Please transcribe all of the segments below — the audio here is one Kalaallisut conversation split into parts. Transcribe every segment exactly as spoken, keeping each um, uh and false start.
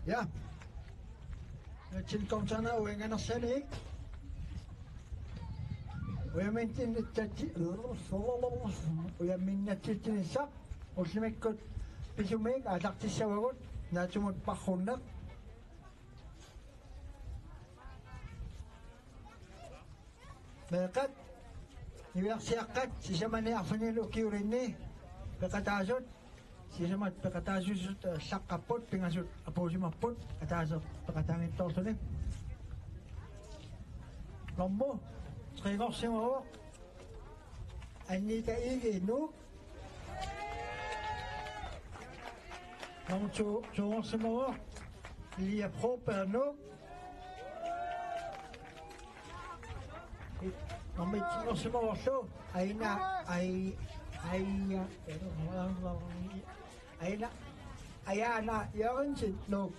Ja. Nutaanik komsaana uinganersanik. Ujaminnatsitsi-, ujaminnatsitsinissaq ullumikkut pisumik aallartissavagut, naatsumut paarrunneq. Meeqqat, niviarsiaqqat, sisamani arfinillu ukiulinni peqataasut, sisamat peqataasuusut, eh, allaqqapput, pingasut apuussimapput, ataaseq peqataanngitsoorluni. Nummer tre-nngorsimavoq Anita Egede, Nuuk. Nummer to, to-nngorsimavoq Lea Broberg, Nuuk. Nummer et-nngorsimavorlu Aina, Ai-, Aia-, Aina, Ajaana Jørgensen, Nuuk.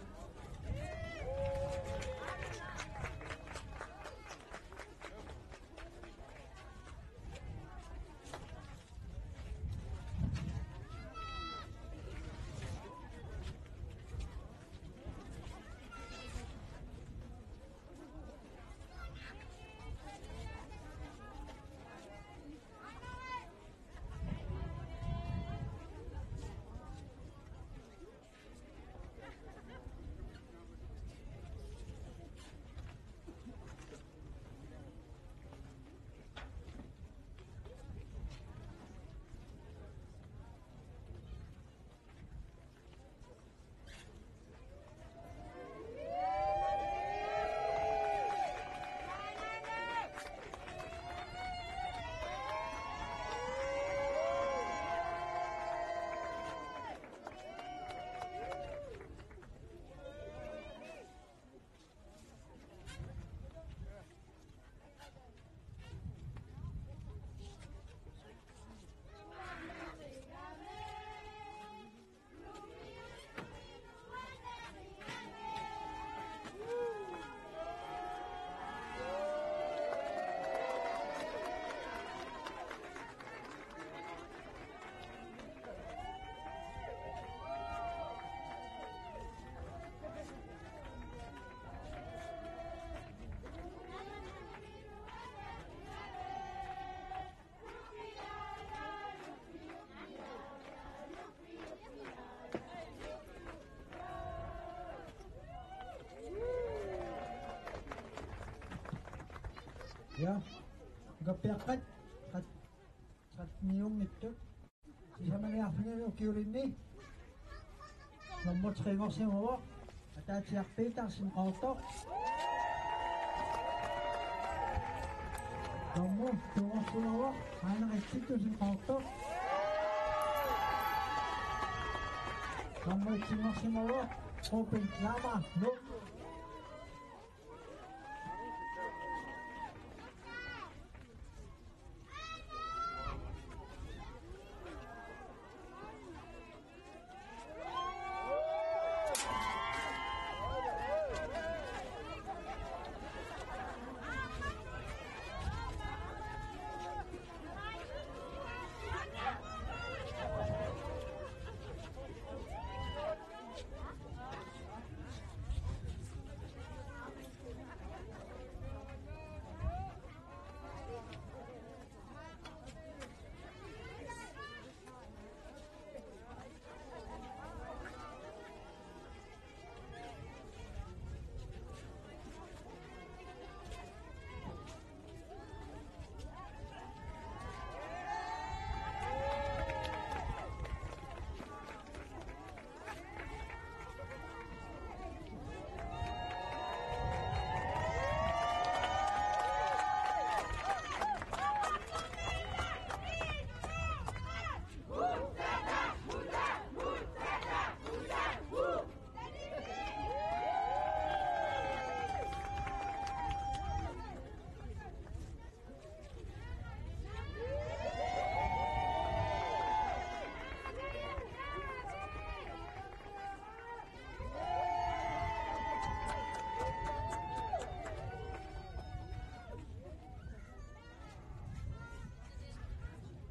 Ja. Ukappiaqqat, qat-, qatniunngitsut. Sisamani arfinillu ukiulinni. Nummer tre-nngorsimavoq Ataatsiaq Petersen, Qaqortoq. Nummer to-nngorsimavoq Heinrich Titussen, Qaqortoq. Nummer et-nngorsimavoq Ruben Klammer, Nuuk.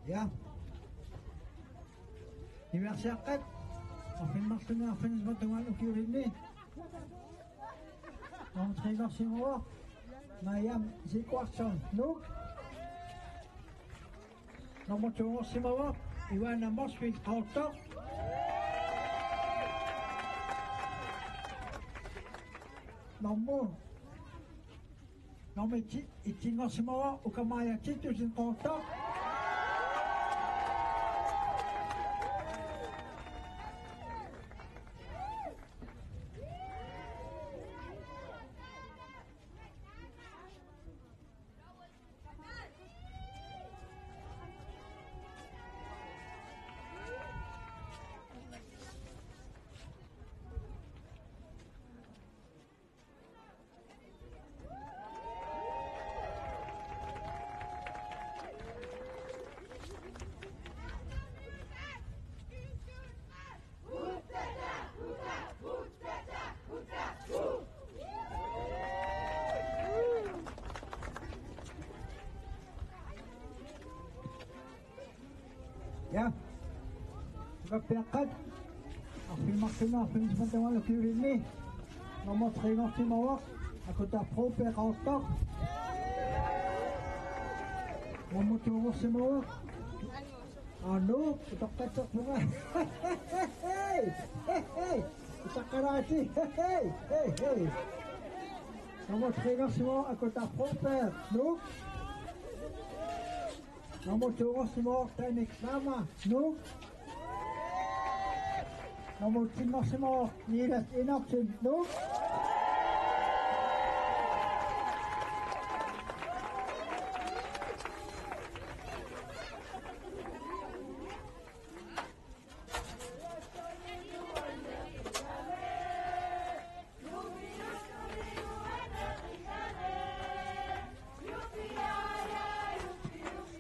Ja. Niviarsiaqqat, arfineq-marlunnik arfineq-marlunnik tungaanut ukiulinni. Nummer tre-nngorsimavoq Mariam Sigvardsson, Nuuk. Nummer to-nngorsimavoq Ivana Motzfeldt, Qaqortoq. Nummer, nummer et-, et-nngorsimavoq Ukamaya Titussen, Qaqortoq. Ja. Ukapeqqat. Arfineq-marlunnik arfineq-sisamannik tamaani ukiulinni. Nummer tre-nngorsimavoq Akuta Broberg, Qaqortoq. Nummer to-nngorsimavoq. Anu, utoqqatserpunga. Hey, hey, hey. Utaqqalaati. Hey, hey, hey. Nummer tre-nngorsimavoq Akuta Broberg, Nuuk. Nummer to-nngorsimavoq Tanik Lama, Nuuk. Nummer et-nngorsimavoq Niels Enoksen, Nuuk.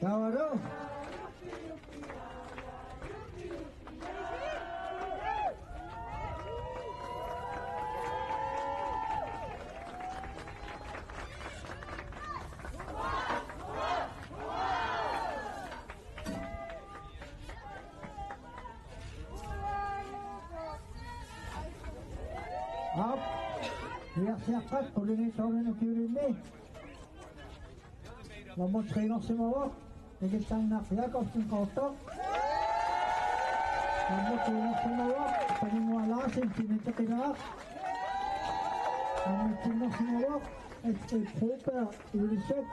Taavalu. Aap. Niviarsiaqqat qulingiluat soorunami ukiulinni. Nummer tre-nngorsimavoq Nikillarnaq Jakobsen, Qaqortoq. Nummer to-nngorsimavoq Paninnguaq Larsen, Tiniteqilaaq. Nummer et-nngorsimavoq Astrid Broberg, Ilulissat.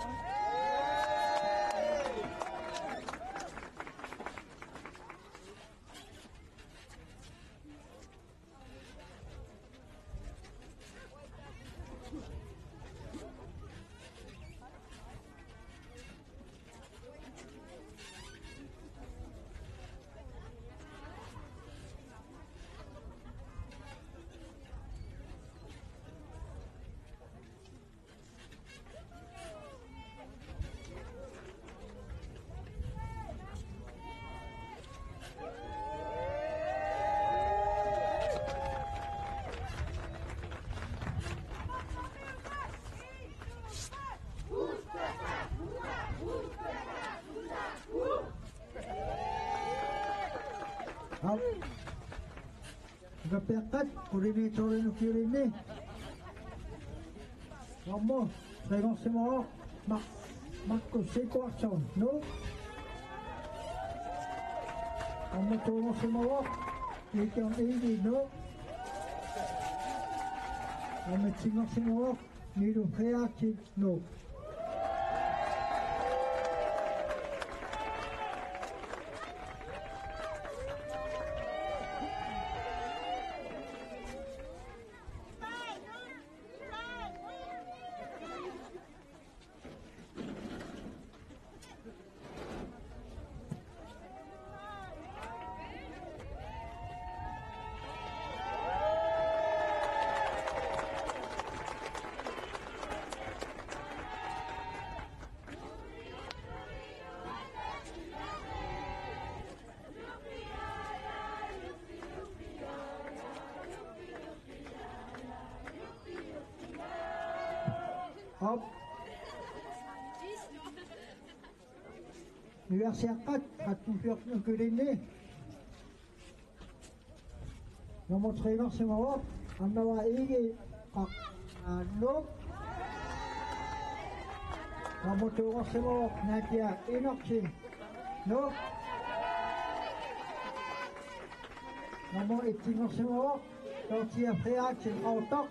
Aap. Ukapeqqat qulingiluat soorunami ukiulinni. Nummer tre-nngorsimavoq Ma-, Markus Sigvardsson, Nuuk. Nummer to-nngorsimavoq Gideon Egede, Nuuk. Nummer et-nngorsimavoq Milo Frederiksen, Nuuk. Aap. Niviarsiaqqat tretten fjorten ukiulinni. Nummer tre-nngorsimavoq Arnava Egede, qa-, aa, Nuuk. Nummer to-nngorsimavoq Nadia Enoksen, Nuuk. Nummer et-inngorsimavoq Dorthea Frederiksen, Qaqortoq.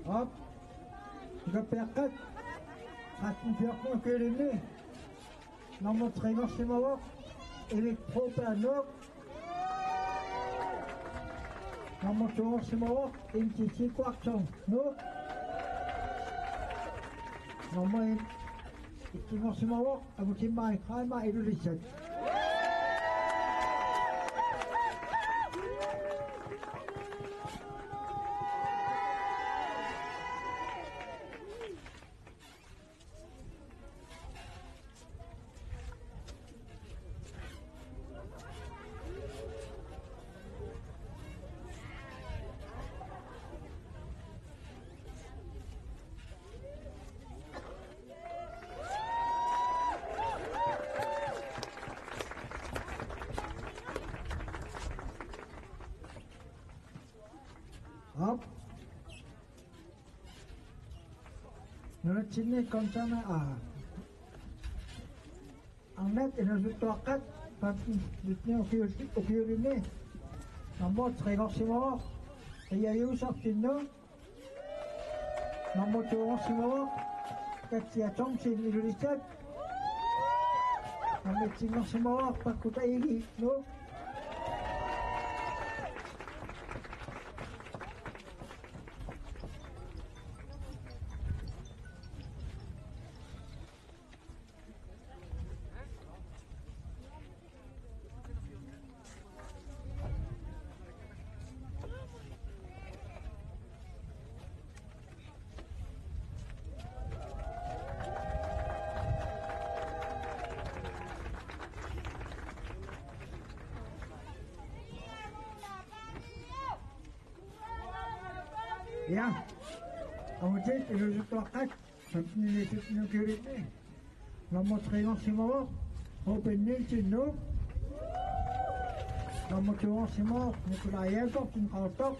Op. Ikappiaqqat. Tretten fjorten ukiulinni. Nummer tre-nngorsimavoq Erik Broberg, Nuuk. Nummer to-nngorsimavoq Inti Sigvardsson, Nuuk. Nummer et-inngorsimavoq Aputimai Kraima, Ilulissat. Op. Nunatsinni konserni, aa, arnat inuusuttuaqqat femten nitten ukiul-, ukiulinni. Nummer tre-nngorsimavoq Qia Josefsen, Nuuk. Nummer to-nngorsimavoq Katja Thomsen, Ilulissat. Nummer et-inngorsimavoq Pakkutta Egede, Nuuk. Ja. Avutit inuusuttuaqqat femten nitten ukiulinni. Nummer tre-nngorsimavoq Ruben Nielsen, Nuuk. Nummer to-nngorsimavoq Nikolaj Jakobsen, Qaqortoq.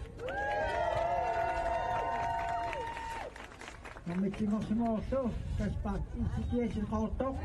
Nummer et-inngorsimavoq Kaspar Ezekiassen, Qaqortoq.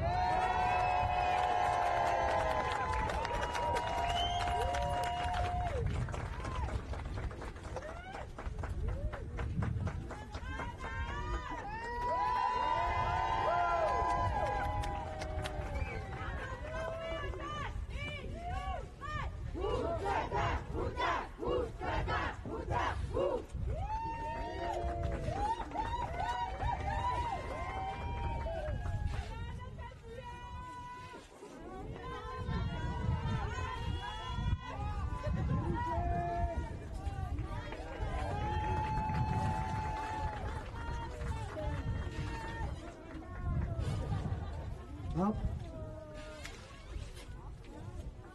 Op.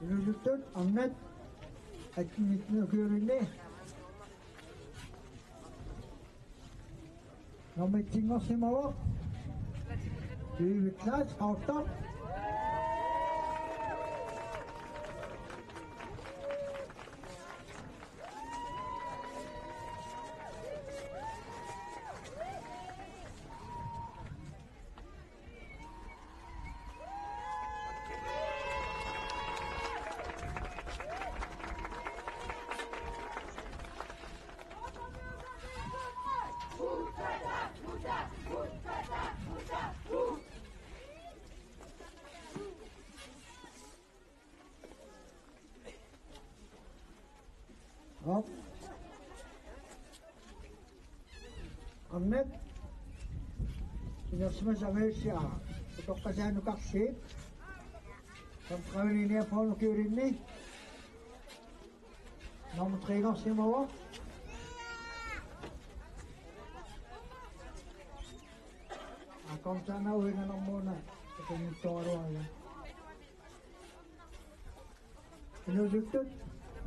Inuusuttut arnat atten nitten ukiulinni. Nummer et-inngorsimavoq Yves Klaas, Qaqortoq. Op. Arnat. Inersimasut angajulliit, aa, utoqqasaat nukarliit. Femogtredive niogfyrre ukiulinni nummer tre-nngorsimavoq. Akorntaana uinganermuuna akunngitsoraluarpoq. Inuusuttut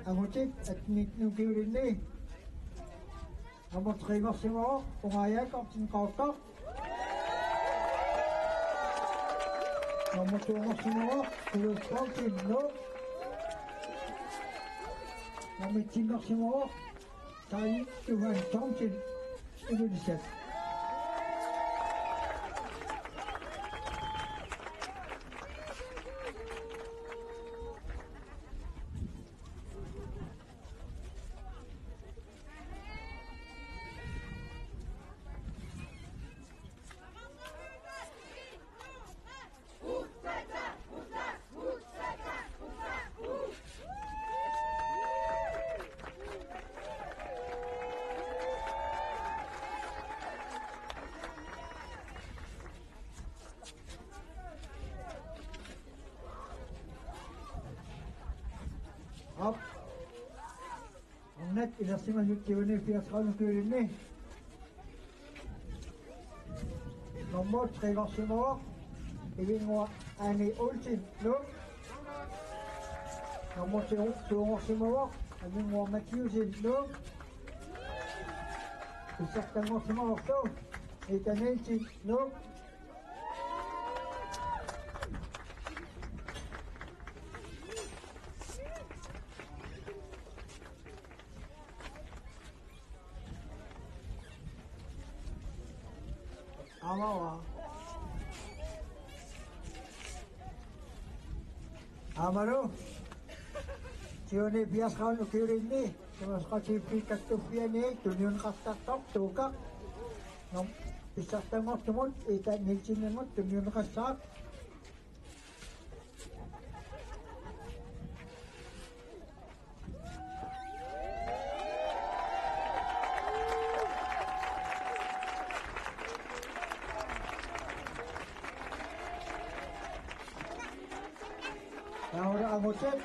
angutit attenit ukiulinni nummer tre-nngorsimavoq Ungaaq Jakobsen, Qooqqaq. Nummer to-nngorsimavoq Julius Poulsen, Nuuk. Nummer et-nngorsimavoq Sai Johan Thomsen, Ilulissat. Op. Arnat inersimasut tyveni fireogtredive ukiulinni nummer tre-nngorsimavoq Ivinnguaq Anni Olsen, Nuuk. Nummer to-nngorsimavoq Aminnguaq Mathiussen, Nuuk. Pissartanngorsimavorlu Ida Nielsen, Nuuk. Aamma. Aammalu. Tyveni fireogtredive ukiulinni, Tamaasa Qassiup Kattuffianni tunniunneqartartoq Tuukaq. Nom-, pissartanngortumut Ida Nielsenimut tunniunneqassaaq. Taava angutit.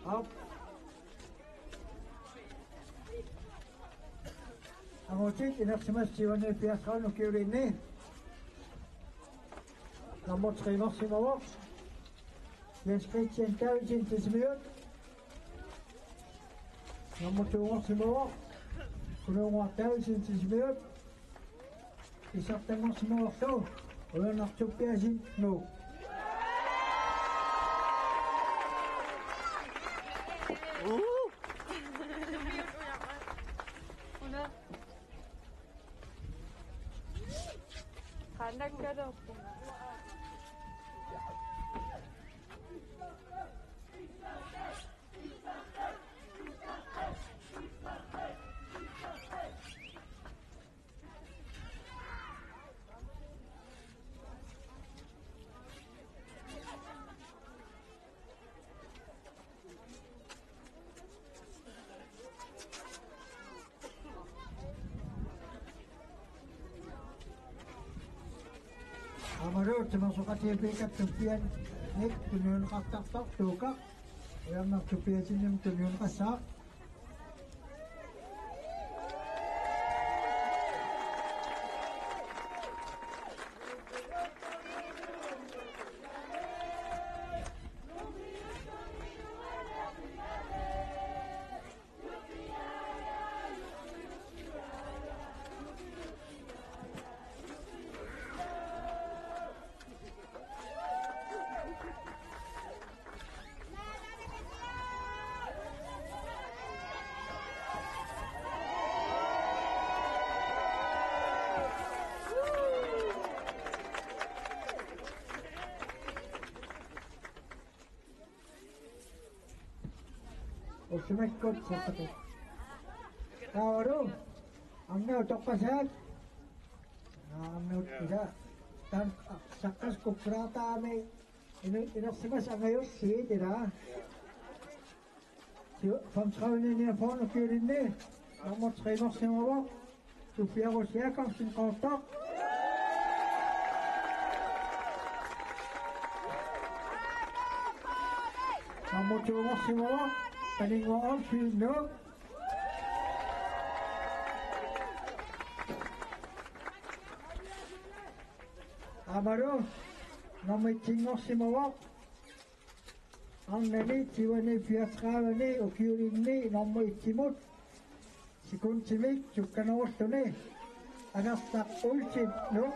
Op. Angutit inersimasut tyveni fireogtredive ukiulinni. Nummer tre-nngorsimavoq Jens Christian Davidsen, Sisimiut. Nummer to-nngorsimavoq Kunuunnguaq Davidsen, Sisimiut. Pissartanngorsimavorlu Ujanaq Tobiassen, Nuuk. Qanakkaluarpunga. Aammalu Tamaasa Qassiup Kattuffianni tunniunneqartartoq Tuukaq. Ujanaq Tobiassenimut tunniunneqassaaq. Ullumikkut saqqatut. Taavalu, arnat utoqqasaat, Aamma ila. Taanna saqqas kukkulaartaami inu-, inersimasut angajulliit ila. Femogtredive niogfyrre ukiulinni nummer tre-nngorsimavoq Sofia Rose Jakobsen, Qaqortoq. Nummer to-nngorsimavoq Paninnguaq Olsen, Nuuk. Aammalu nummer et-inngorsimavoq arnani tyveni fireogtredive ukiulinni nummer et-imut sekundimik sukkanerulluni Anersaq Olsen, Nuuk.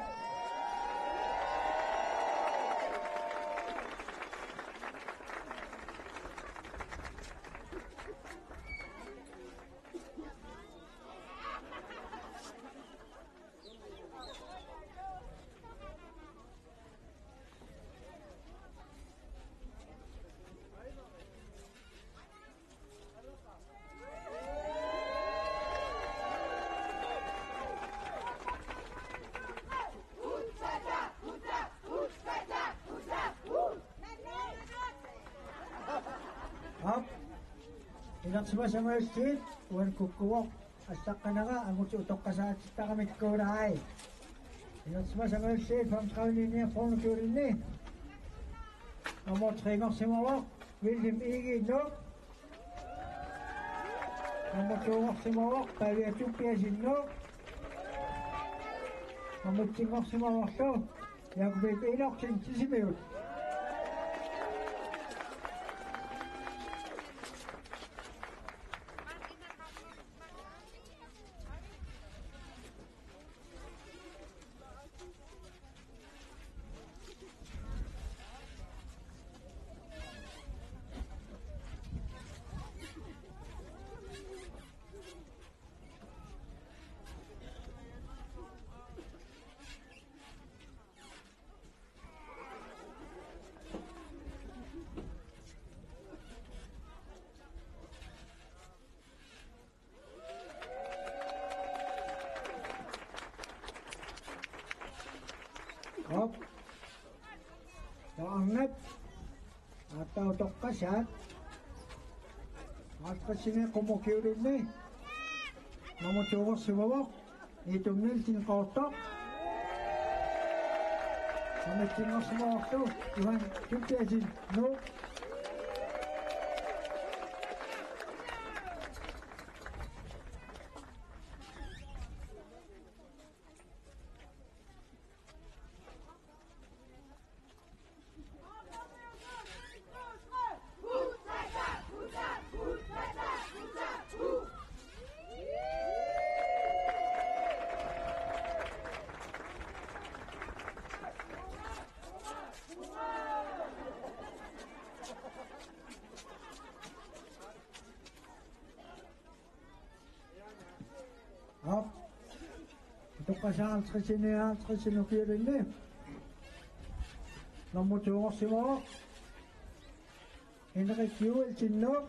Aap. Inersimasut angajulliit, uani kukkuvoq. Assaqqanera angutit utoqqasaatittaramikkuulai. Inersimasut angajulliit femogtredive niogfyrre ukiulinni nummer tre-nngorsimavoq William Egede, Nuuk. Nummer to-nngorsimavoq Pavia Tobiassen, Nuuk. Nummer et-inngorsimavorlu Jakob Enoksen, Sisimiut. Op. Taanna. Aatsaat utoqqasaat. Halvtredsini qummut ukiulinni nummer to-nngorsimavoq Nitum Nielsen, Qaqortoq. Nummer et-inngorsimavorlu Johan Tobiassen, Nuuk. Op. Utoqqasaat halvtredsini halvtredsini ukiulinni nummer to-nngorsimavoq Henrik Joelsen, Nuuk.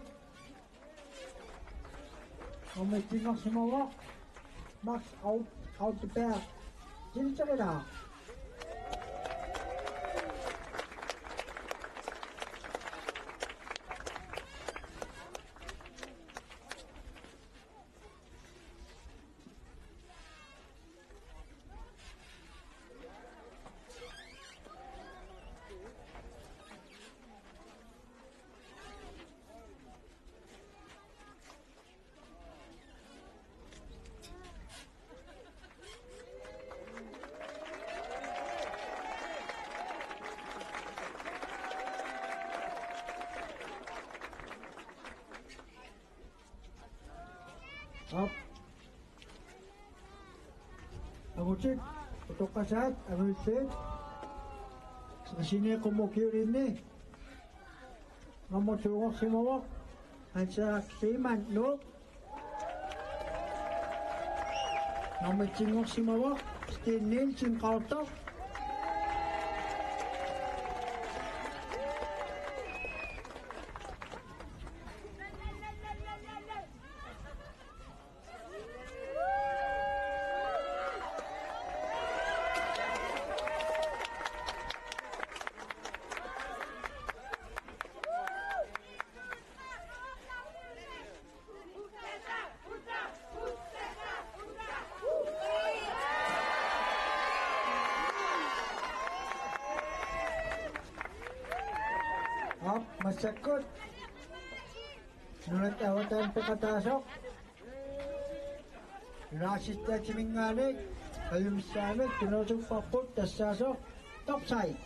Nummer et-inngorsimavoq Max Aut-, Auteberg, Sinterila. Op. Angutit utoqqasaat angajulliit. Halvtredsini qummut ukiulinni nummer to-nngorsimavoq Hans Henrik Seemann, Nuuk. Nummer et-inngorsimavoq Steen Nielsen, Qaqortoq. Massakkut nunatta avataani peqataasoq, nunaarsittaatiminngaanniit qajumissaanut tunerusupparput, tassaasoq topside.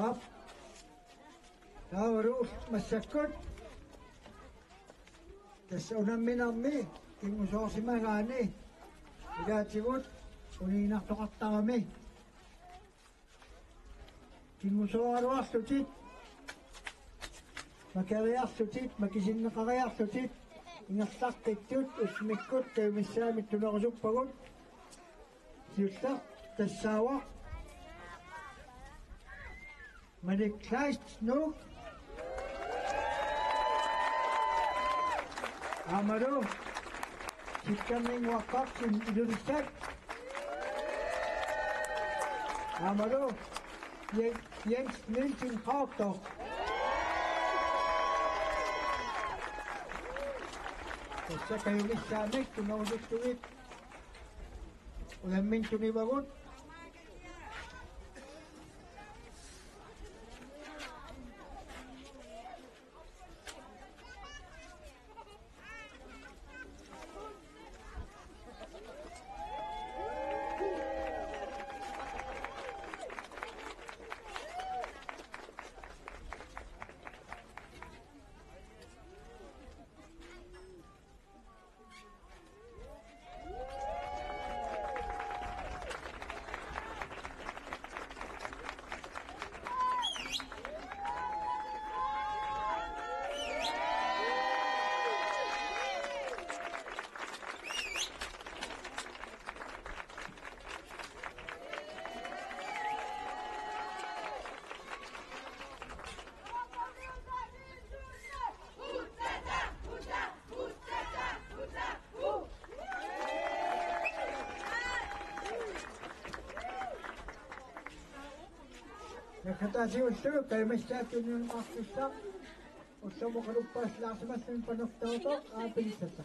Aap. Taavalu massakkut tassa unamminermi kingusoorsimagaanni ilaatigut uniginnartoqartarami. Kingusooraluarlutit, makeriarlutit, makisinneqariarlutit, ingerlaqqittut ullumikkut kajumissaanut tunerusuppagut. Siulleq tassaavoq Malik Kleist, Nuuk. Aammalu Sikkerning Uaqqartun, Ilulissat. Aammalu Je-, Jens Nielsen, Qaqortoq. Tassa kajumissaannik tunerusuttugit unammineq tunivagut. Naggataatigut ullumikkut kajumissaat tunniunneqartussaq ulloq oqaluppallaarsimalluni panertaavoq, aappilissatta.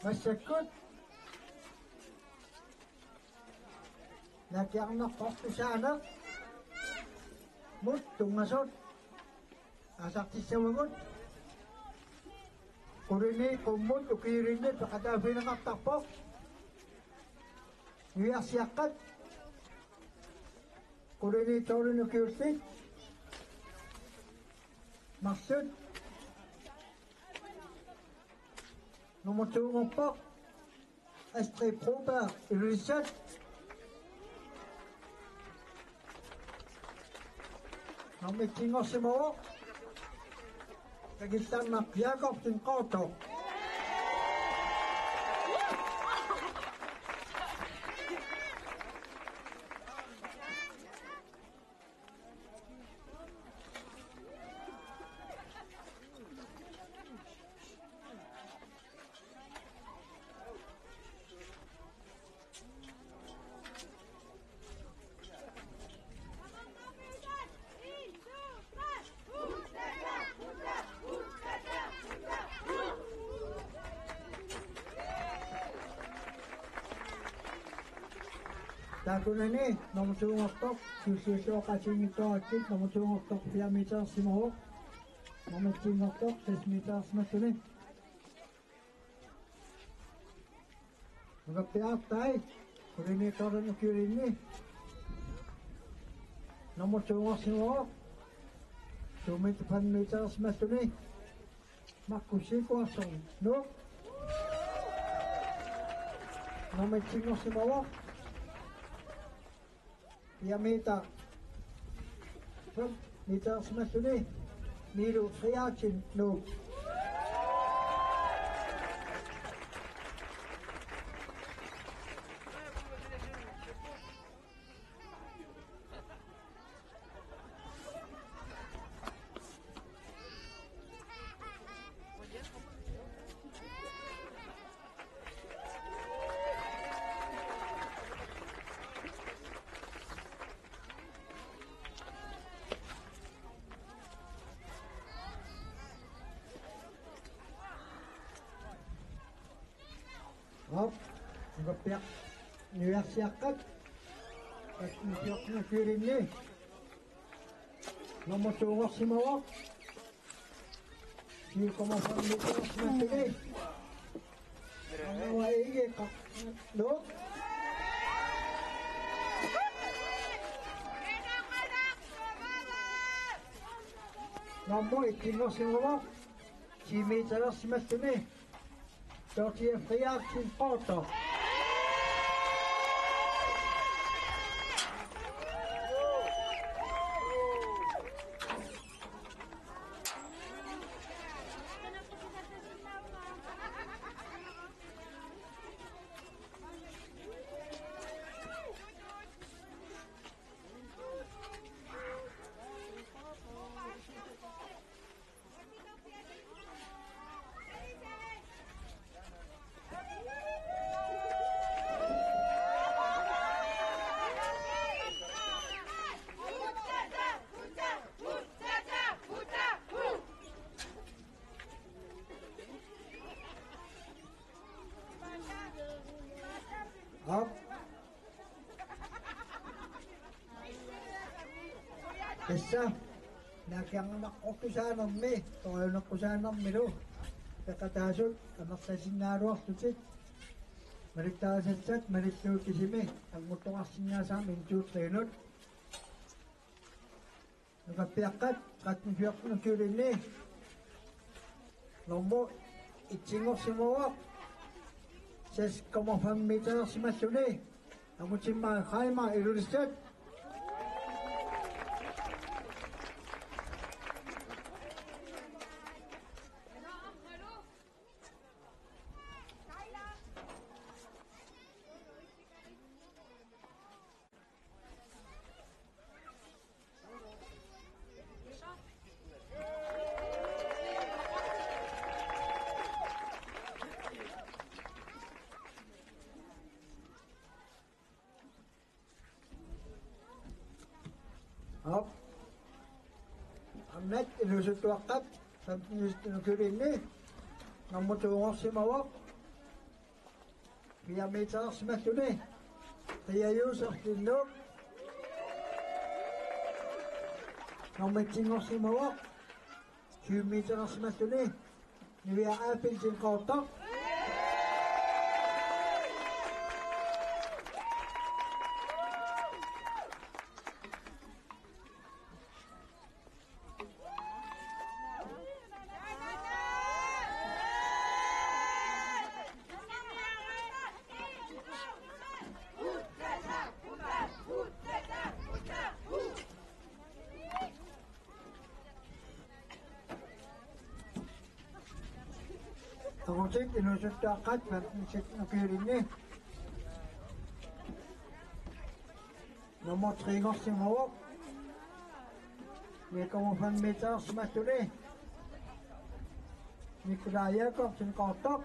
Massakkut nakiarnarportusaaneq mut tunngasut aasartissavagut. Qulini qummut ukiulinni peqataaffigineqartarpoq. Niviarsiaqqat qulini tolvini ukiullit. Marluk nummer to-nngorpoq Astrid Broberg, Ilulissat. Nummer et-inngorsimavoq Takillarnaq Jakobsen Qaqortoq. Taakkunani nummer to-nngortoq, siulliullugu oqaatiginngittarakkit, nummer to-nngortoq fire metersimavoq, nummer et-inngortoq seks metersimalluni. Nukappiartai, quliniittoorluni ukiulinni. Nummer to-nngorsimavoq, syv meter, fem metersimalluni. Markus Sigurdsson, Nuuk. Nummer et-inngorsimavoq, fire meter, fem metersimalluni, Miilu Friaatsin, Nuuk. Op. Nukappiaq. Niviarsiaqqat. Qatnuffiorluni ukiulinni. Nummer to-nngorsimavoq. Syv komma fem metersimalluni. Angua Egeqa, Nuuk. Nummer et-inngorsimavoq, ti metersimalluni, Dorthea Friaatsin, Qaqortoq. Op. Tassa nakiarnaqortusaanermi, torajunaqqusaannermilu peqataasut amerlasinnaaruarlutik malittarisassat malillugu kisimi annguttoqarsinnaasarami N toogtredive-nut. Nukappiaqqat tretten fjorten ukiulinni. Nummer et-inngorsimavoq, seks komma fem metersimalluni, Amutimma Qaima, Ilulissat. Op. Annak inuusuttuaqqat femten ukiulinni. Nummer to-nngorsimavoq, fire metersimalluni, Pia Josefsen, Nuuk. Nummer et-inngorsimavoq, syv metersimalluni, Nivia Abelsen, Qaqortoq. Sit inuusuttut aqqat femten-it ukiulinni. Nummer tre-nngorsimavoq. Ni komma fem metersimattuni Nikolaj Jakobsen, Qaqortoq.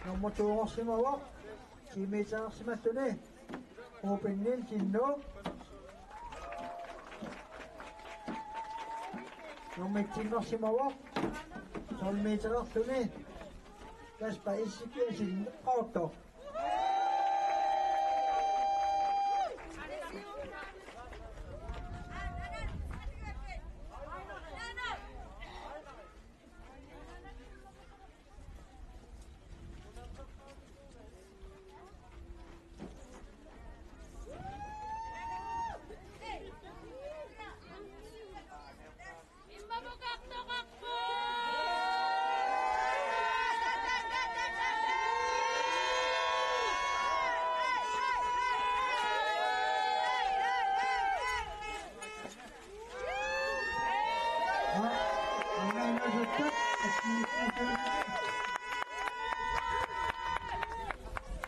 Nummer to-nngorsimavoq. Ti metersimattuni Ruben Nielsen, Nuuk. Nummer et-nngorsimavoq. Tolv metersimattuni Kasper Ezekielsen, Qaqortoq.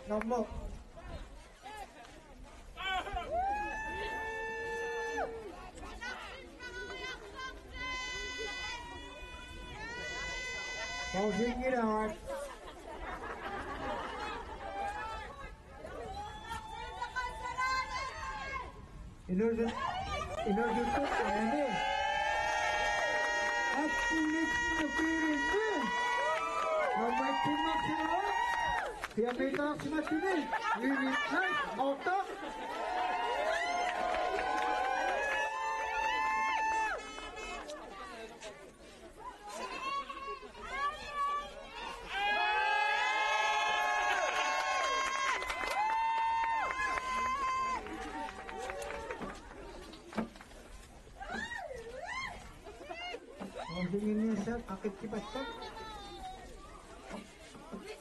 Nummer. Pausinngilaq. Inuusut-, inuusuttut anani. Atten-it ukiulinni. Nummer et-nngorsimavoq. Fire metersimattuni. Vivi Kleist, Qaqortoq. Aamma inissaat qaqittipassaq.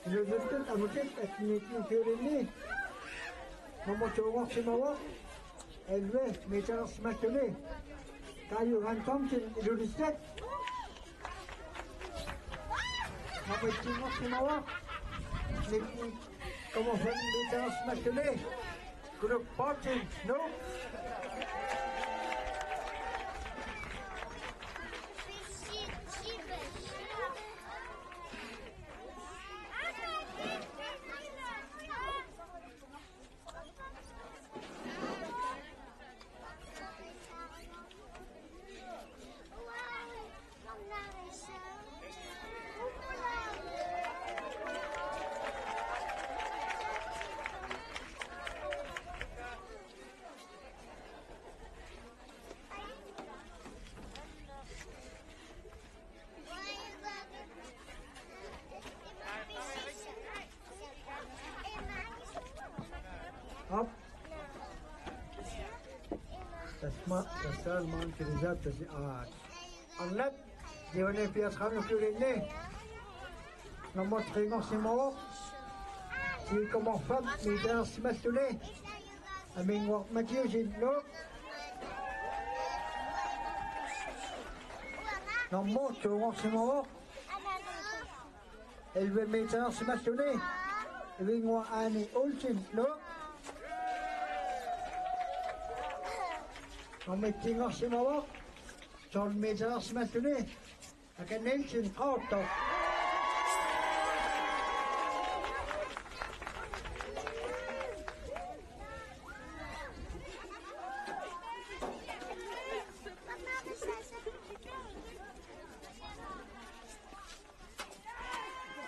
Inuusuttut amutit atten-it ukiulinni. Nummer to-nngorsimavoq. Elleve metersimattuni Karl Johan Thomsen, Ilulissat. Nummer et-nngorsimavoq. Nitten komma fem metersimattuni Knut Poulsen, Nuuk. Op. Tasma, tasma, man, kiriza, tasi, ah. Arnat, Dione Piatram ukiulinni. Nummer tre-nngorsimavoq. Ti komma fem metersimattuni Aminnguaq Mathiassen, Nuuk. Nummer to-nngorsimavoq. Elleve metersimattuni Ivinnguaq Aani Olsen, Nuuk. Nummer et-nngorsimavoq. Tolv metersimattuni Aka Nielsen, Qaqortoq.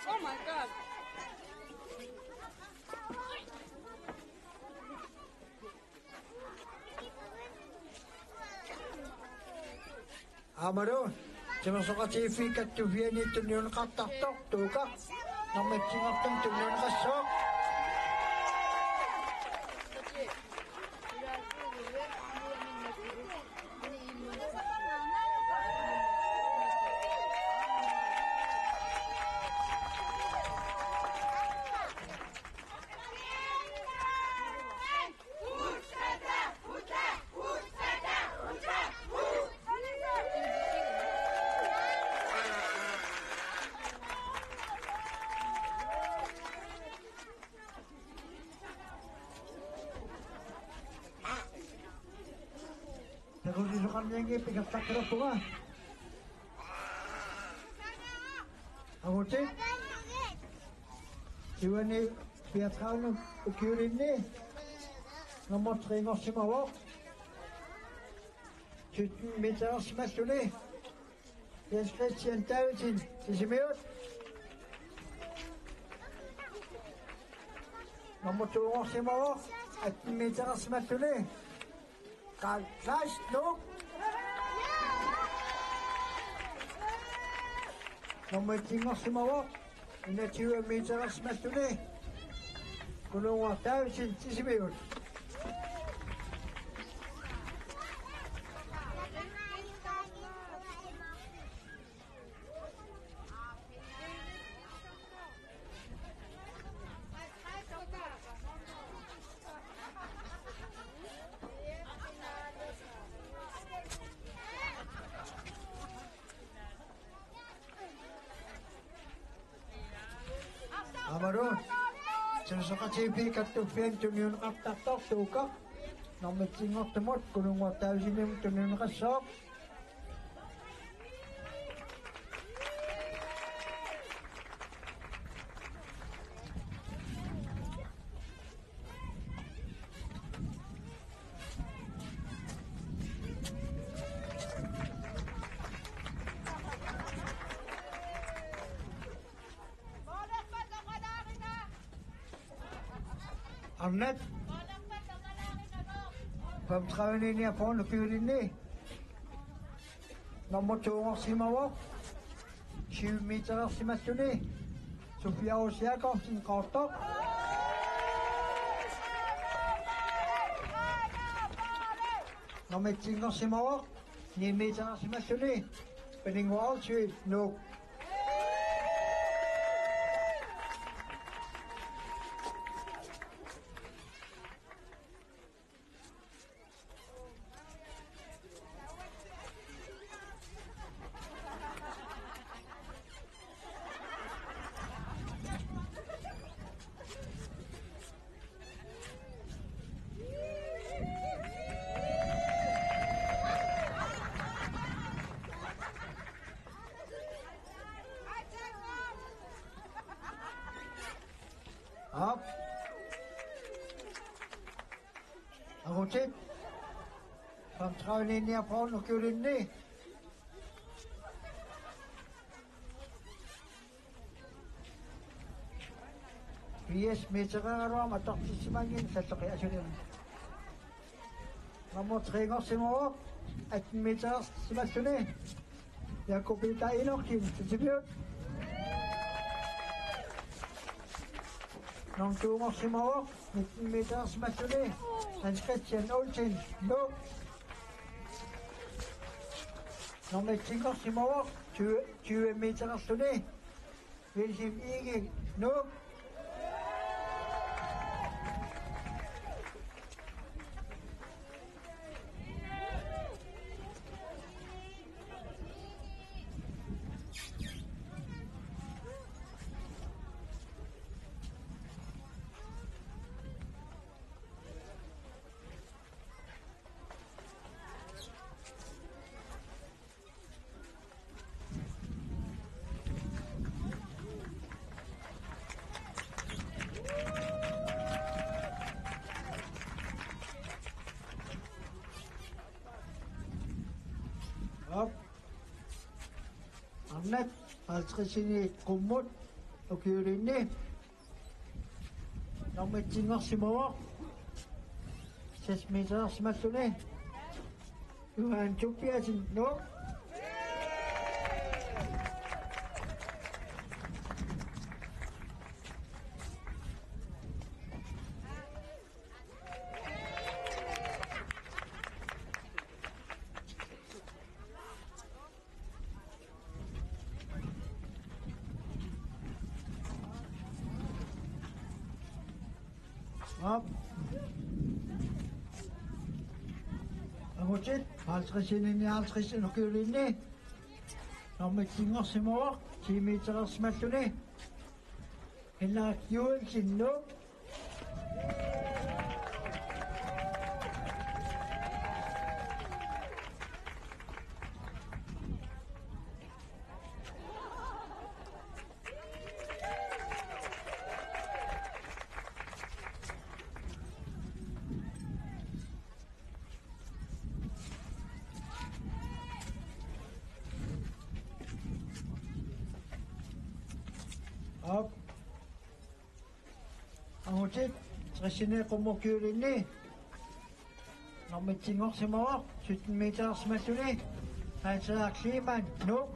Oh my God. Aammalu, timersoqatigiiffiit kattuffianni tunniunneqartartoq Tuukaq, nummer et-nngortumi tunniunneqassaaq. Akusisoqarnianngippat ingerlaqqilerpunga. Angutit. Tyveni fireogtredive ukiulinni nummer tre-nngorsimavoq. Sytten metersimalluni Jens Christian Davidsen, Sisimiut. Nummer to-nngorsimavoq, atten metersimalluni Karl Kleist, Nuuk. Nummer et-nngorsimavoq, enogtyve metersimalluni Kununnguaq Davidsen, Sisimiut. Aammalu Sersoqatigiiffik Kattuffianni tunniunneqartartoq Suukaq nummer et-nngortumut Kununnguaq Davidsenimut tunniunneqassaaq. Arnat. Femogtredive-ni niogfyrre ukiulinni nummer to-nngorsimavoq, syv metersimalluni Sofia Rose Jakobsen, Qaqortoq. Nummer et-nngorsimavoq, ni metersimalluni Paninnguaq Olsvig, Nuuk. Aap. Angutit. Femogtredive-ni niogfyrre ukiulinni firs meteriaraluarmat atortissimanngilaq, salloqi asulin. Nummer tre-nngorsimavoq, atten metersimalluni Jakob Peter Enoksen, Sisimiut. Nummer to-nngorsimavoq, nitten metersimalluni Hans Christian Olsen, Nuuk. Nummer et-nngorsimavoq, tyve, tyve metersimalluni Wilhelm Egede, Nuuk. Op. Arnat, halvtredsinik qummut ukiulinni. Nummer et-nngorsimavoq, seks metersimalluni Johan Tobiassen, Nuuk. Op. Angutit, halvtredsinik nioghalvtreds ukiulinni. Nummer et-nngorsimavoq, ti metersimalluni Henrik Joensen, Nuuk. Mutit, tressini qummut ukiulinni. Nummer etsinngorsimavoq, sytten metersimalluni. Hans Henrik Kleemann, Nuuk.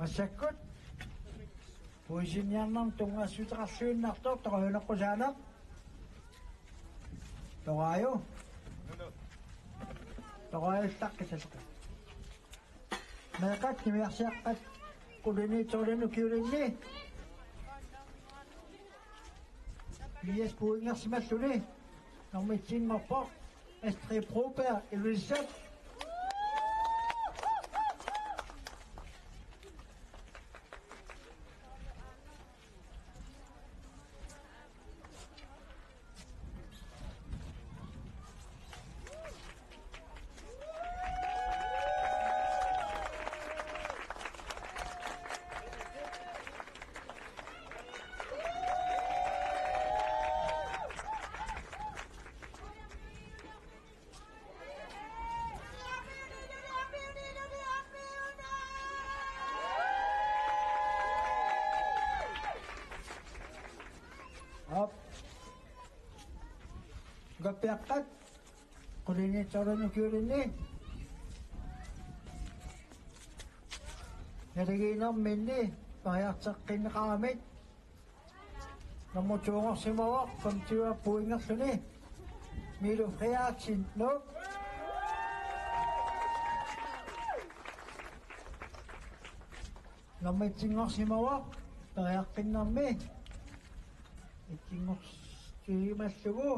Massakkut puisinniarnermut tunngassuteqarluinnartoq Torajunaqusaaneq. Toraaju. Toraaju taqqisasqa. Meeqqat niviarsiaqqat qulini tolini ukiulinni. P S pointersimalluni. Nummer etsinngorpoq Astrid Broberg, Ilulissat. Aap. Ukappiaqqat. Qulini tolini ukiulinni. Naligiinnerminni periarfeqqinneqaramik. Nummer to-nngorsimavoq, femogtyve pointerluni. Milo Frederiksen, Nuuk. Nummer et-inngorsimavoq, periaqqinnermi. Et-inngorsimallugu.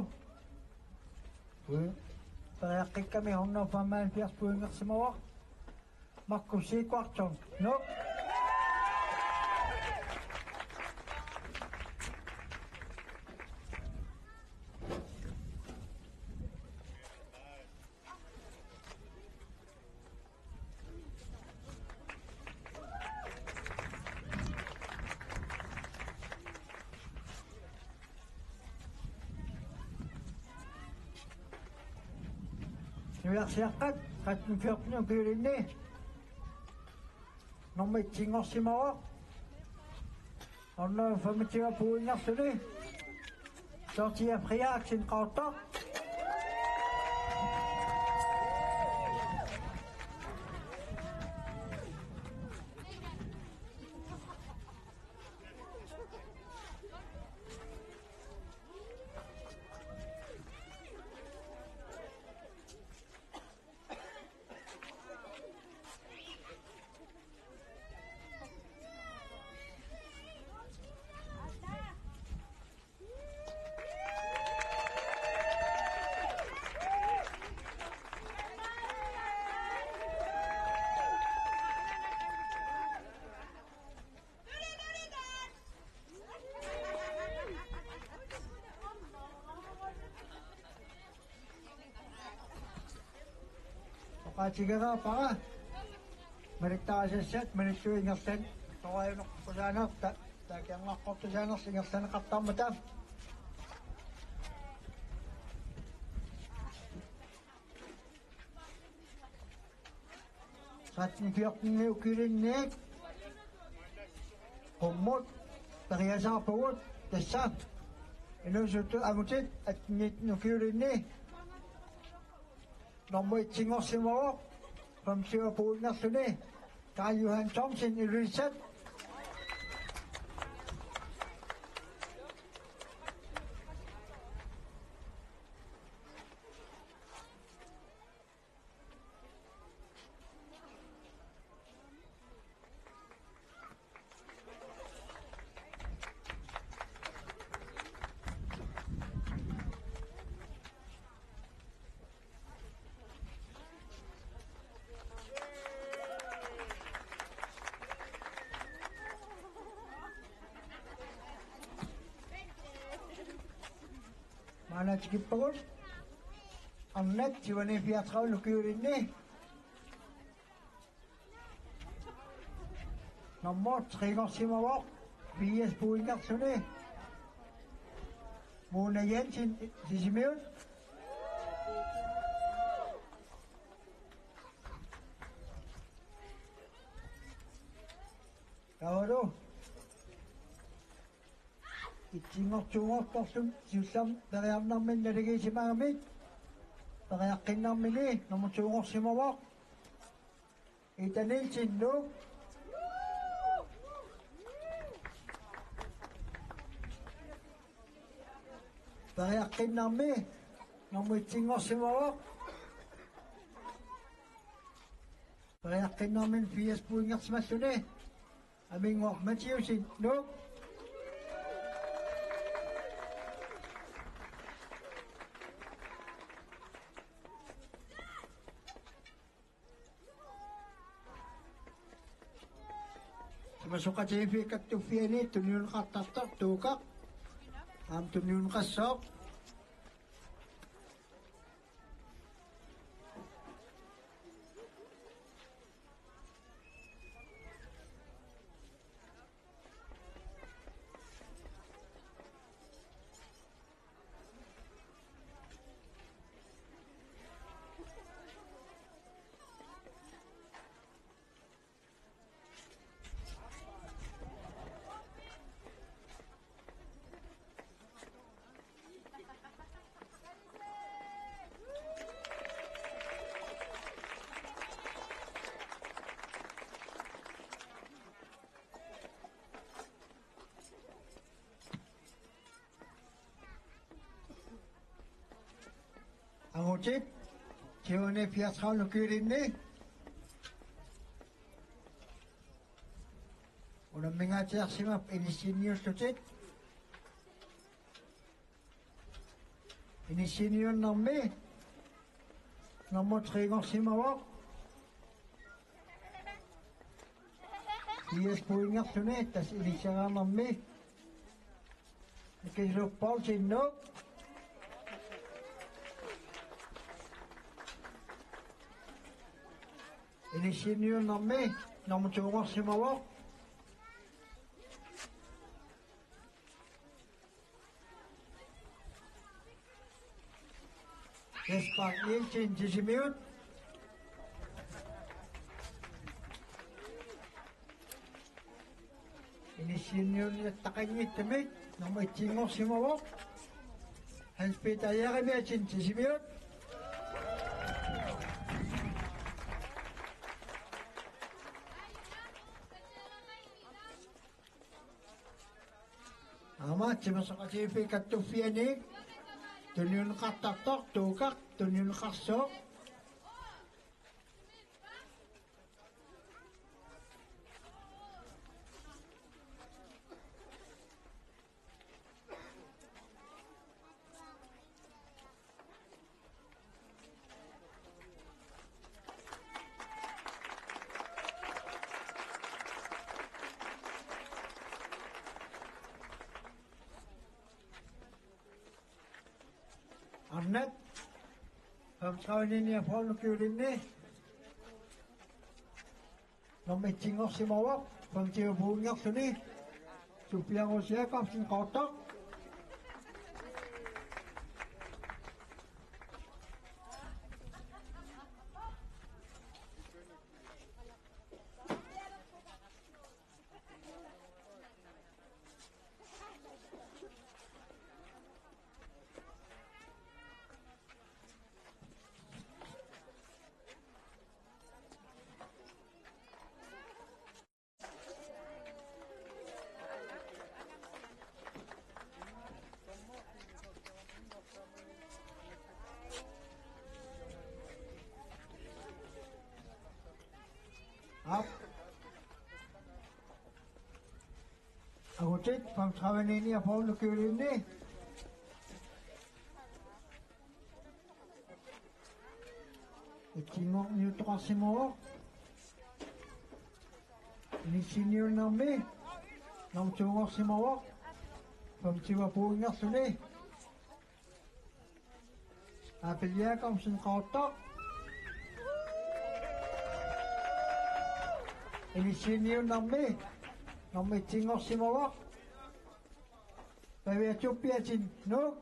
Periaqqikkami hundrede femoghalvfjerds pointersimavoq. Markus Sigvardsson, Nuuk. Niviarsiaqqat tretten fjorten ukiulinni. Nummer et-inngorsimavoq. Hundrede femogtyve pointerluni. Dorthea Frederiksen, Qaqortoq. Oqaatigereerpara. Malittarisassat malillugit ingerlaneq, Torajunaqusaaneq, ta-, taakku angaqqortusaanerlu ingerlanneqartarmata. Tretten fjorten ukiulinni. Qummut periasaarpugut, tassa inuusuttut angutit atten nitten ukiulinni. Nummer et-inngorsimavoq, femogtyve pointerluni, Karl Johan Thomsen, Ilulissat. Maanna tikippagut. Arnat tyveni fireogtredive ukiulinni. Nummer tre-nngorsimavoq, firs pointerluni. Mona Jensen, Sisimiut. Taavalu etsinngortuunngortorluni siullermik periarnermini naligiissimagamik periaqqinnermini nummer to-nngorsimavoq Ida Nielsen, Nuuk. Periaqqinnermi nummer et-inngorsimavoq. Periaqqinnermini firs pointersimalluni Aminnguaq Mathiassen, Nuuk. Tamasoqatigiiffiit Kattuffianni tunniunneqartartoq Tuukaq aamma tunniunneqassaaq. Angutit tyveni fireogtredive ukiulinni unammingaatsiarsimapput inissinniullutik. Inissinniunnermi nummer tre-nngorsimavoq. Firs pointerluni, tassa inisseriarnermi Nikki Luppoorsinnut. Inissinniunnermi nummer to-nngorsimavoq. Jesper Nielsen, Sisimiut. Inissinniunniattaqanngitsumik nummer et-inngorsimavoq Hans Peter Jeremiassen, Sisimiut. Aamma Tamasoqatigiiffiit Kattuffianni tunniunneqartartoq Tuukaq tunniunneqassooq. Arnat femogtredive niogfyrre ukiulinni nummer et-inngorsimavoq, femogtyve pointerluni Sofia Rose Jakobsen, Qaqortoq. Aap. Angutit femogtredive niogfyrre ukiulinni. Et-inngorniuttoqarsimavoq. Inissinniunnermi nummer to-nngorsimavoq. Femogtyve pointerluni. Abel Jakobsen Qaqortoq. Inissiiniunnarmi nummer etsinngorsimavoq Pavia Tobiassen, Nuuk.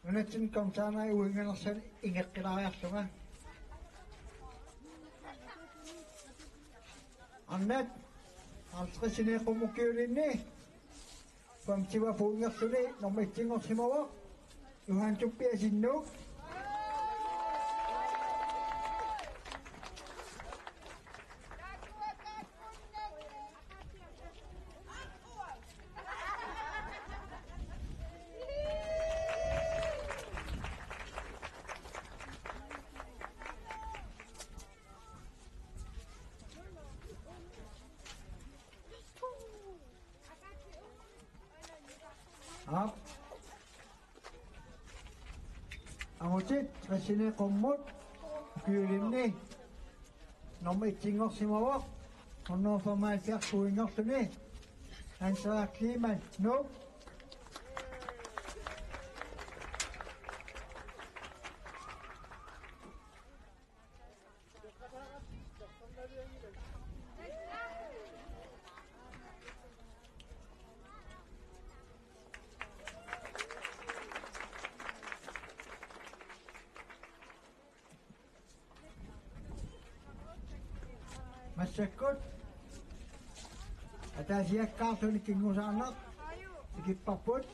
Nunatsinni Kongsaanai uinganersan ingeqqilaariarlunga. Arnat, halvtreds-ini qummut ukiulinni femogtyve pointerluni nummer etsinngorsimavoq Johan Tobiassen, Nuuk. Aap. Angutit tres-ini qummut ukiulinni nummer etsinngorsimavoq hundrede og femoghalvfjerds pointerluni Hans Henrik Kleemann, Nuuk. Massakkut ataasiakkaarluni kingusaarneq tikipparput.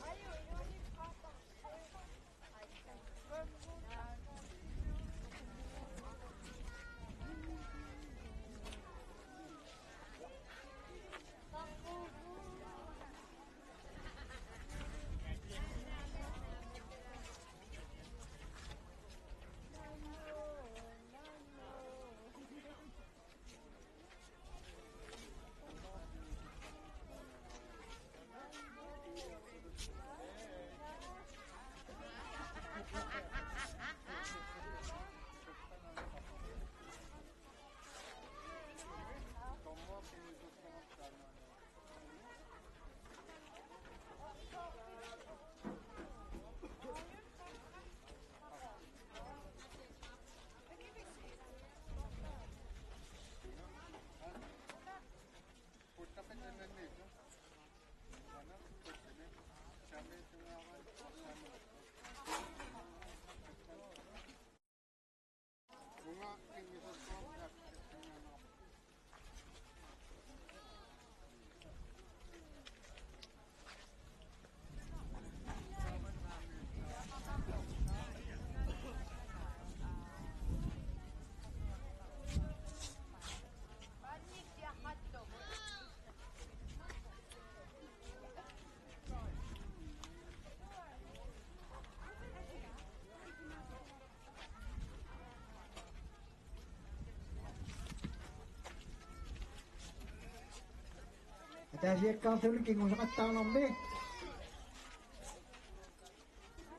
Ataasiakkaarluni kingusaqattaarnermi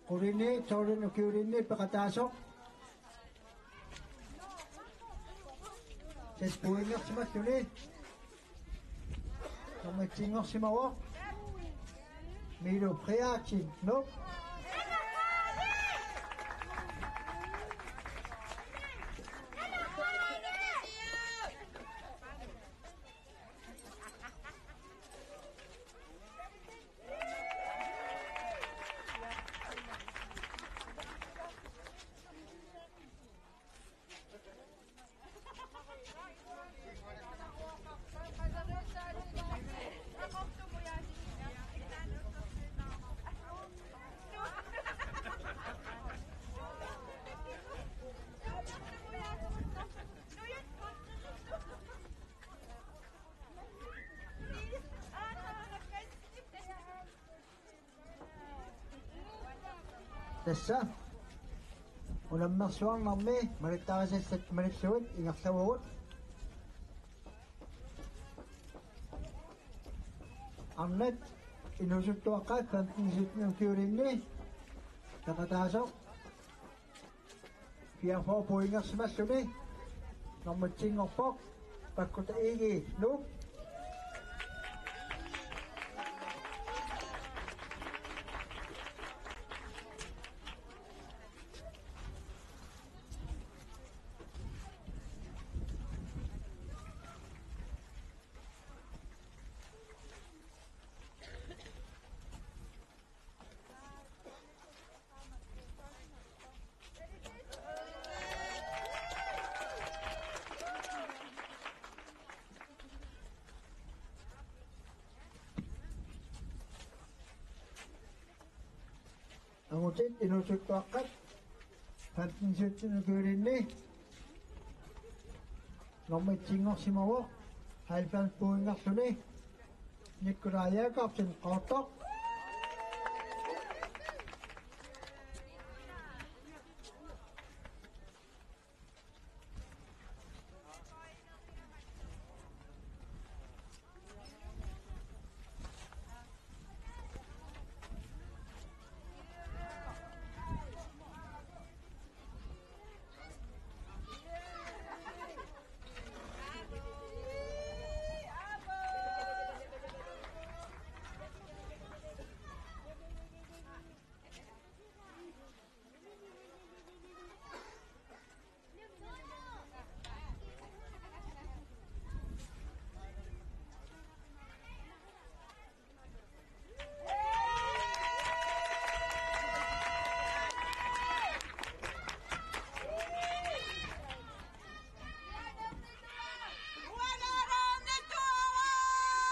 qulini tolv-ini ukiulinni peqataasoq seks pointersimalluni nummer et-inngorsimavoq Milo Frederiksen, Nuuk. Tassa unammersuarnermi malittarisassat malillugit ingerlavugut. Arnat inuusuttuaqqat femten sytten ukiulinni peqataasoq fireogfyrre pointersimalluni nummer et-inngorpoq Pakkuta Egede, Nuuk. Angutit inuusuttuaqqat femten sytten ukiulinni nummer et-inngorsimavoq halvfems pointerluni Nikolaj Jakobsen, Qaqortoq.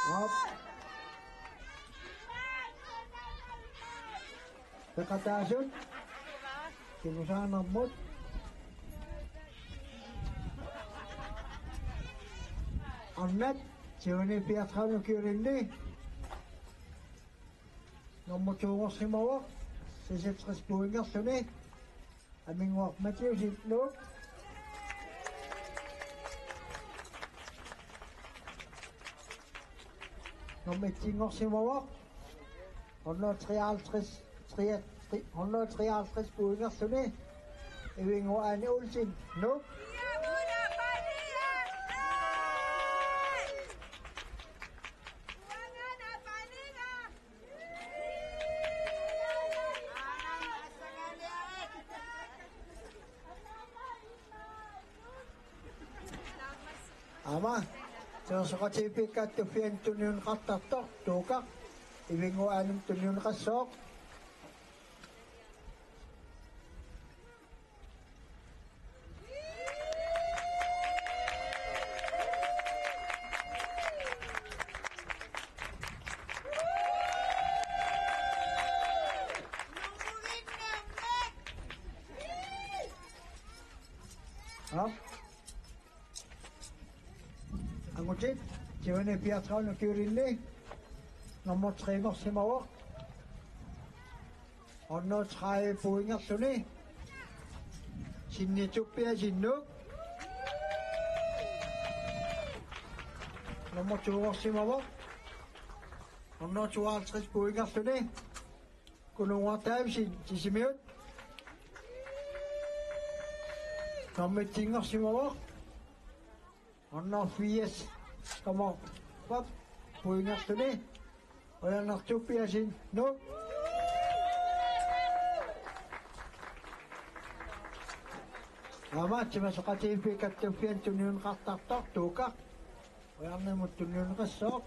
Aap. Peqataasut. Kingusaannarmut. Arnat, tyveni fireogtredive ukiulinni nummer to-nngorsimavoq, seksogtres pointerluni Aminguaq Mathiassen, Nuuk. Nummer et-inngorsimavoq, hundrede treoghalvtreds, tre-, tre-, hundrede treoghalvtreds pointerluni Ivinguani Olsen, Nuuk. Aamma Timersoqatigiiffiit Kaattuffianni tunniunneqartartoq Tuukaq Ivinguanimut tunniunneqassooq. Aap. Angutit, tyveni fireogtredive ukiulinni nummer tre-nngorsimavoq, hundrede tredive pointerluni Sinni Tobiassen, Nuuk. Nummer to-nngorsimavoq, hundrede tooghalvtreds pointerluni Kununnguaq Davidsen, Sisimiut. Nummer et-inngorsimavoq, hundrede firs komma fem pointerluni Qujanaq Tobiassen, Nuuk. Aamma Timersoqatigiiffiit Kaattuffianni tunniunneqartartoq Tuukaq Qujanarmut tunniunneqassooq.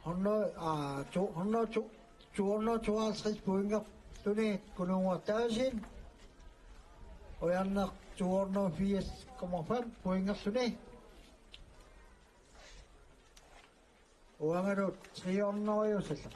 Hundrede, ah, to hundrede, to, to hundrede tooghalvtreds pointerluni Kununnguaq Davidsen. Qujanaq to hundrede firs komma fem pointerluni. Uangalu tre hundrede jo sallaq.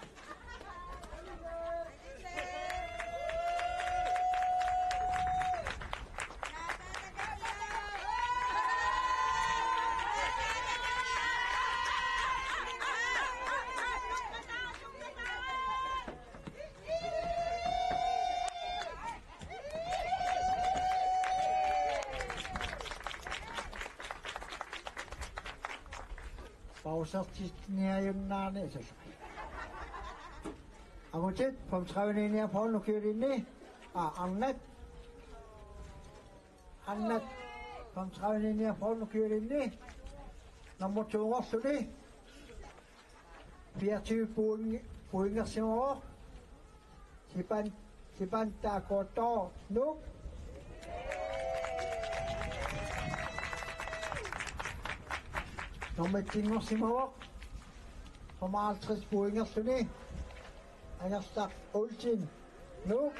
Pausertitsiniarunnaarnissaq. Angutit, femogtredive niogfyrre ukiulinni. Ah, Arnat. Arnat, femogtredive niogfyrre ukiulinni. Nummer to-nngorluni. Fireogtyve point, pointersimavoq. Sipan, Sipan Takoto, Nuuk. Nummer et-inngorsimavoq. Femoghalvtreds pointerluni. Angerlaq Olsen, Nuuk.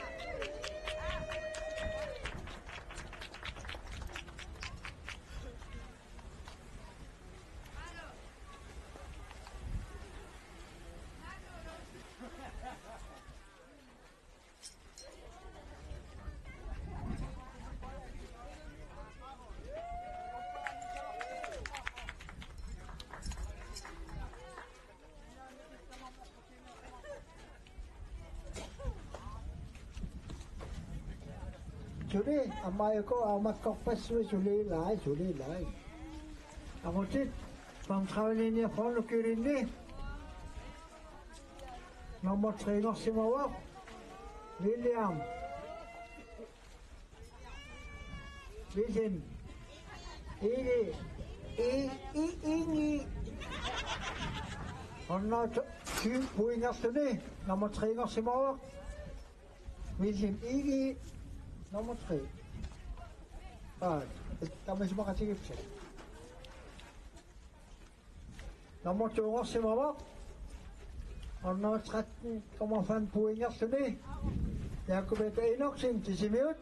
Suli, aamma uku aamma korpassuit suli lai, suli lai. Angutit, femogtredive niogfyrre ukiulinni. Nummer tre-nngorsimavoq. William. William. Ingi. I, i, Ingi. Hundrede og tyve pointerluni. Nummer tre-nngorsimavoq. William Ingi. Nummer tre. Ah, tamassimaqatigiippoq. Nummer to-nngorsimavoq. Hundrede tretten komma fem pointerluni. Jakob Peter Enoksen, Sisimiut.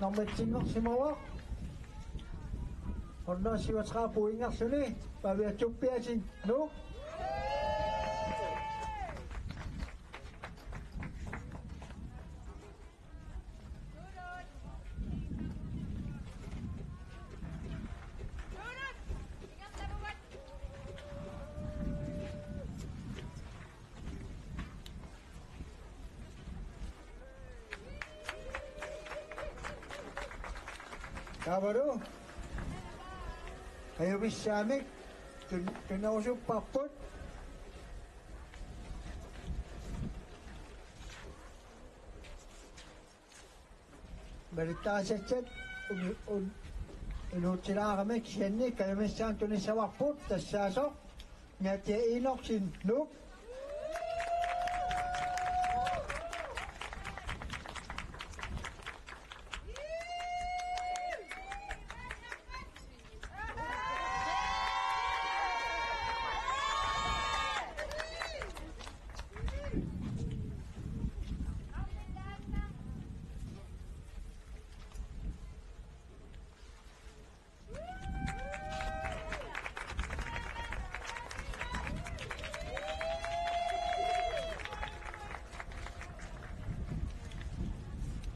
Nummer et-inngorsimavoq. Hundrede syvogtredive pointerluni. Pavia Tobiassen, Nuuk. Taavalu. Ajumissaamik tun-, tunerusupparput. Malittarisassat unu-, un-, unuutsilaarami kisianni kajumissaanut tunissavarput tassaasoq Natia Enoksen, Nuuk.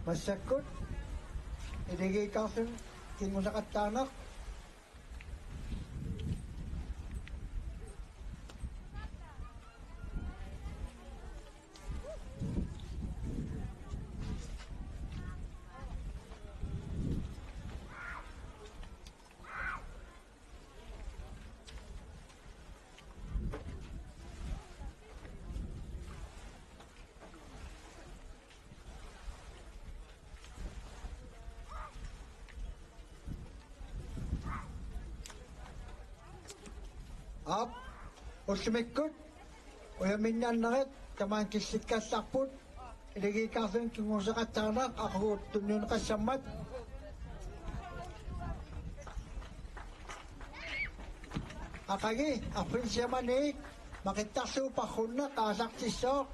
Massakkut Ilagik Karlsen kinngusaqattaarnaq. Aap, ullumikkut ujaminnannerit tamaanga killikkallarput, Ilagik Karlsen kinngusaqattaarnaq aqagu tunniunneqassammat. Aqagi arfineq-sisamaniit maqittarlugu parrunneq aallartissooq.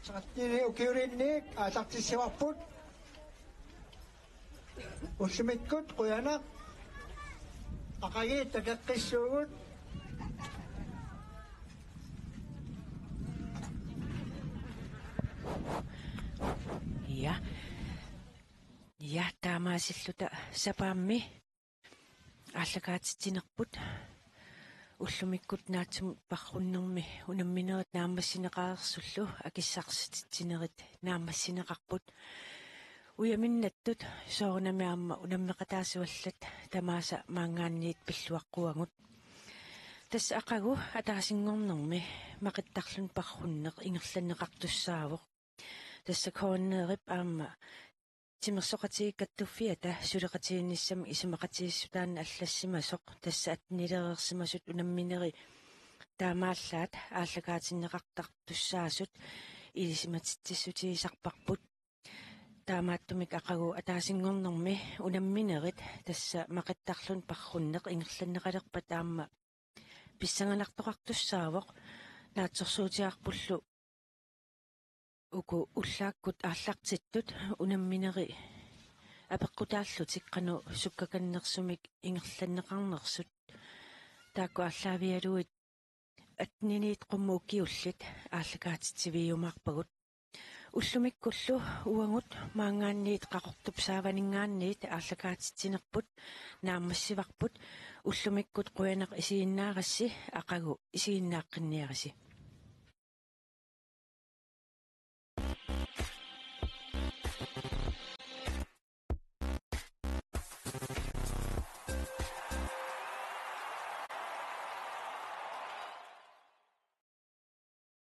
Tretteninik ukiulinniit aallartissivarput. Ullumikkut qujanaq. Aqagi takoqqissuugut. Ja. Ja, taamaasilluta sapaammi aallakaatitsinerput. Ullumikkut naatsumik parrunnermi unamminerit naammassineqareersullu akissarsititsinerit naammassineqarput. Ujaminnattut soorunami aamma unammeqataasuallat tamaasa maanngaanniit pilluaqquagut. Tassa aqagu ataasinngornermi maqittarluni parrunneq ingerlanneqartussaavoq. Tassa K N R-ip aamma Timersoqatigiit Kattuffiata suleqatigiinnissamik isumaqatigiissutaanni allassimasoq, tassa attenilereersimasut unamminerit taamaallaat aallakaatinneqartartussaasut ilisimatitsissutigisarparput. Taamaattumik aqagu ataasinngornermi unamminerit tassa maqittarluni parrunneq ingerlanneqalerpat aamma pissanganartoqartussaavoq. Naatsorsuutigaarpullu uku ullaakkut aallartittut unamminerit apeqqutaallutik qanoq sukkakannersumik ingerlanneqarnersut. Taakku aallaavigalugit atteniniit qummut ukiullit aallakaatitsivigiumaarpagut. Ullumikkullu uagut maanngaanniit Qaqortup saavaninngaanniit aallakaatitsinerput naammassivarput. Ullumikkut qujanaq isiginnaarassi, aqagu isiginnaaqqinniarisi.